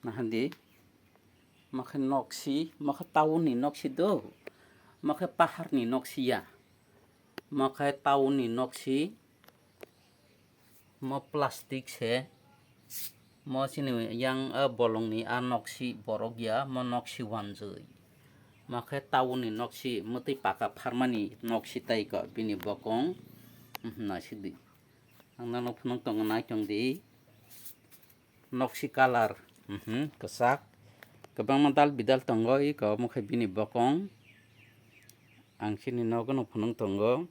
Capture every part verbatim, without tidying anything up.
Nahandi, makhe noksi, makhe town ni noksi do, makhe pahar ni noksi ya, makhe town ni noksi, mo plastic se, mo chini yang a bolong ni a noksi borok ya, mo noksi wanjui, makhe town ni noksi, mwtwi paka pharmani noksi tai ko bini bokong, mhm, naisik di. Ang nano phunuk tongo, nai tong di. Noksi colour, mhm, kwchak. Kwbangma dal bidal tongo, iko omo khe bini bokong. Ang chini nogo no phunuk tongo.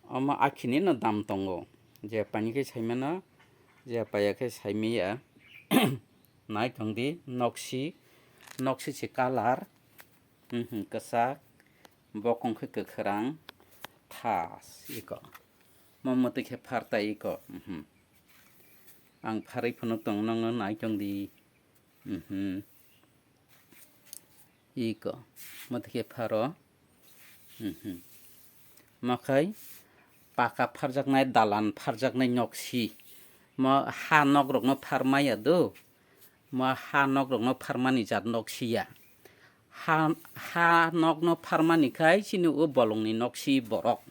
Omo akhini no dam tongo. Je pani khe saimano, je paya khe saimiya. Nai tong di, noksi, noksi se colour, mhm, kwchak, bokong khe kwkhwrang, thas, iko. Mo mwtwi khe phar tai iko, mhm. Ang pharwi phano tong nangno nai tong di, mhm. Iko, mwtwi khe pharo, mhm. Makhai paka pharjaknai, dalan pharjaknai noksi. Mo ha nok rokno pharmaya do. Mo ha nok rokno pharmani jat noksi ya. Ha, ha nokno pharmani khai chini o bolongni noksi borok.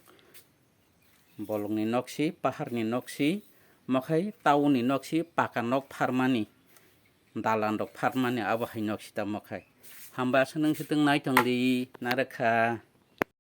Bolongni noksi, paharni noksi, mokhai townni noksi, paka nok pharmani, dalan rok pharmani, abo hai noksi ta mokhai. Hamba aswk nung swtwng nai tong di, narwkha.